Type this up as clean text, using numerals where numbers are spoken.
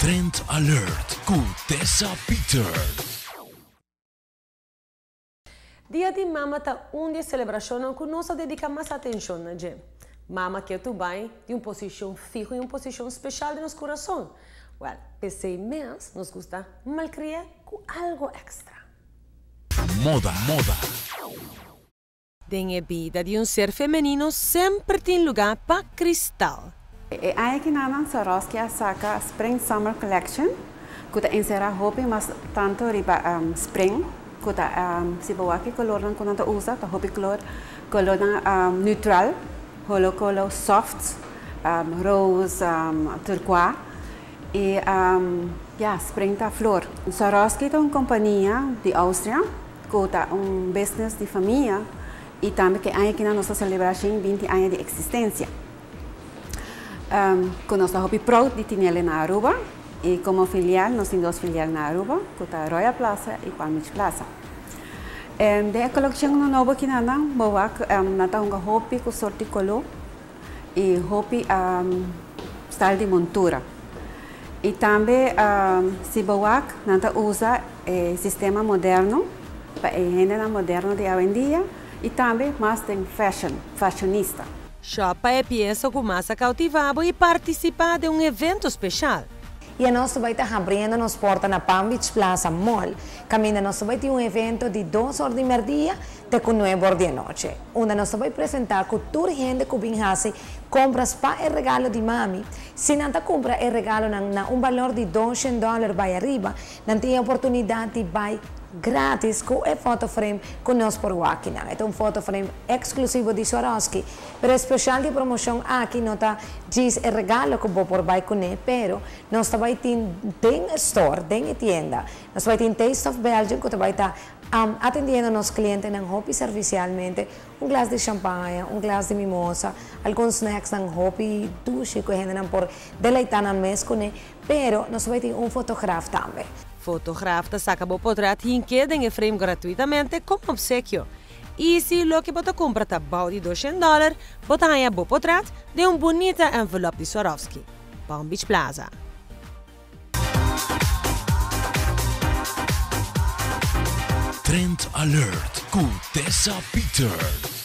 Trend Alert ku Tessa Peters. Dia di Mama ta un di e selebrashonnan ku nos a dediká mas atenshon na dje. Mama ketu bai di un posishon fiho i un posishon speshal den nos kurason. Wèl, p'esei mes nos gusta malkri'é ku algu èkstra. Moda, moda. Den e bida di un ser femenino semper tin lugá pa kristal. E aña kinanan Swarovski a saka Spring Summer Collection ku ta enserá hopi mas tantu riba spring ku ta si bo wak e kolornan ku nan ta usa ta hopi klor kolornan neutral holo kolo soft rose turkua i ya spring ta flor. Swarovski ta un kompania di Austria ku ta un business di famia i tambe ku e aña kinan nos ta selebrá shen binti aña di eksistensia. Cu nos ta hopi proud di tinele na Aruba y como filial nos tin dos filial na Aruba cu ta Royal Plaza y Palm Beach Plaza. Den e coleccion nobo kinanan bo wak nan ta hunga hopi cu soort di colo y hopi style di montura. Y tambe si bo wak nan ta usa e sistema moderno pa e hendenan moderno di awendia y tambe mas den fashion, fashionista. Shop pa e piesa ku mas a koutivá bo i partisipá den un evento speshal. I nos ta bai ta habriendo nos porta na Palm Beach Plaza Mall, kaminda nos ta bai tin un evento di dos or di merdia te ku nuebe or di anochi, unda nos ta bai presentá ku tur hende ku bin hasi kompras pa e regalo di mami. Si nan ta kumpra e regalonan na un balor di doshen dòler bai ariba, Nan tin e oportunidat di bai gratis ku e foto frame ku nos por wak kinan. E ta un foto frame eksklusivo di Swarovski. Pero e speshal di e promoshon aki no ta djis e regalo ku bo por bai kuné, pero nos ta bai tin den e store, den e tienda, nos ta bai tin Taste of Belgium ku ta bai ta atendiendo nos klientenan hopi servisialmente. Un glas di champaña, un glas di mimosa, algun snacksnan hopi dushi ku e hendenan por deleitá nan mes kuné. Pero nos bai tin un fotograaf tambe. Fotograaf ta saka bo potret hink'é den e frame gratuitamente komo opsekio. I si loke bo ta kumpra ta bou di doshen dòler, bo ta haña bo potret den un bunita envelop di Swarovski. Palm Beach Plaza. Trend Alert ku Tessa Peters.